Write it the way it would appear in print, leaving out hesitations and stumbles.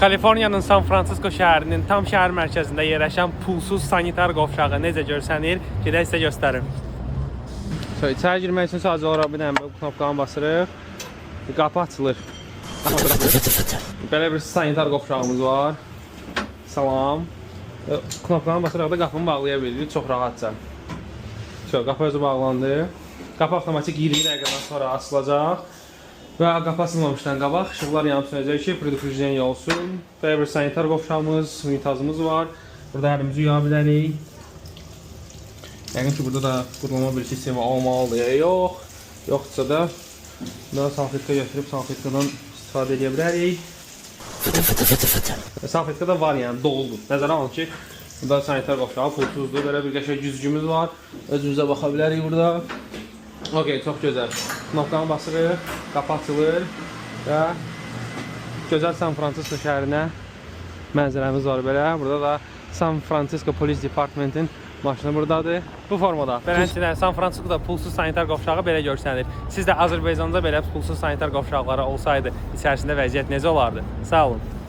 Kaliforniyanın San Fransisko şəhərinin tam şəhər mərkəzində yerləşən pulsuz sanitar qovşağı necə görsənir? Gedək sizə göstərim. So, içəri girmək üçün sadəcə olaraq bir dənə bu knopkanı basırıq. Qapı açılır. Belə bir sanitar qovşağımız var. Salam. Knopkanı basaraq da qapını bağlaya bilirik çox rahatca. So, qapı özü bağlandı. Qapı avtomatik 20 dəqiqədən sonra açılacaq. Və qapı açılmamışdan qabaq işıqlar yanıb sönəcək ki, preduprijeniya olsun. Belə bir sanitar qovşağımız, unitazımız var. Burada əlimizi yuya bilərik. Yəqin ki, burada da qurulma bir sistemi olmalıdır. Ya yox. Yoxdursa da bundan salfetka götürüb salfetkadan istifadə edə bilərik. Salfetka da var, yəni doludur. Nəzərə alın ki, burada sanitar qovşağı pulsuzdur. Belə bir qəşəng güzgümüz var. Özümüzə baxa bilərik burada. Okey, çox gözəl. Knopkanı basırıq, qapı açılır və gözəl San Fransisko şəhərinə mənzərəmiz var belə. Burada da San Fransisko Police Departmentin maşını buradadır. Bu formada. Beləncə San Fransiskoda pulsuz sanitar qovşağı belə görsənir. Siz də Azərbaycanda belə pulsuz sanitar qovşaqları olsaydı, içərisində vəziyyət necə olardı? Sağ olun.